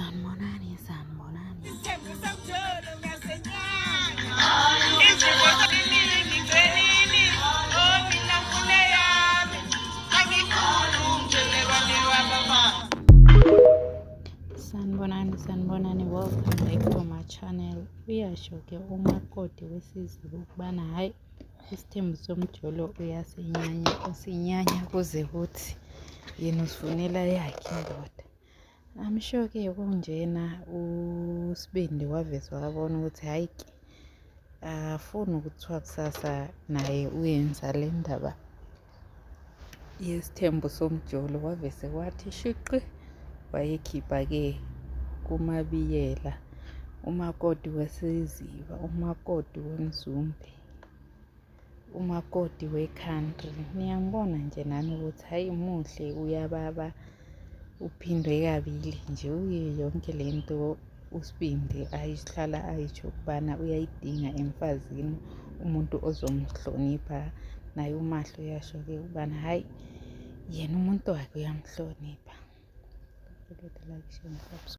Sanibonani, sanibonani. Isithembu somjolo ngiyasenyanya. Izifo ziningi ngcelini, oh mina ngifune yami. Angifuni umjele kwami baba. Sanibonani, sanibonani. Welcome back to my channel. Uyasho ke umakoti wesiZulu ukubana hhayi, isithembu somjolo uyasenyanya, usinyanya kuze kuthi yena uzifunela yakhe indoda. I'm sure ke kunjena uSibindi waveze wabona ukuthi hhayi ke, akafuni ukuthiwa kusasa naye uyenza le ndaba yesithembu somjolo. Wavese wathi shiqi, wayekhipha-ke kuMabiyela, umakoti wesiziba, umakoti wemzumbe, umakoti we-country. Niyambona nje nani ukuthi hhayi, muhle, uyababa, uphindwe kabili nje. Uye yonke le nto uSibindi ayihlala ayitsho ukubana uyayidinga emfazini, umuntu ozomhlonipha. Naye uMahle uyasho-ke ukubana hhayi, yena umuntu wakhe uyamhlonipha. Don't forget to like, share and subscribe.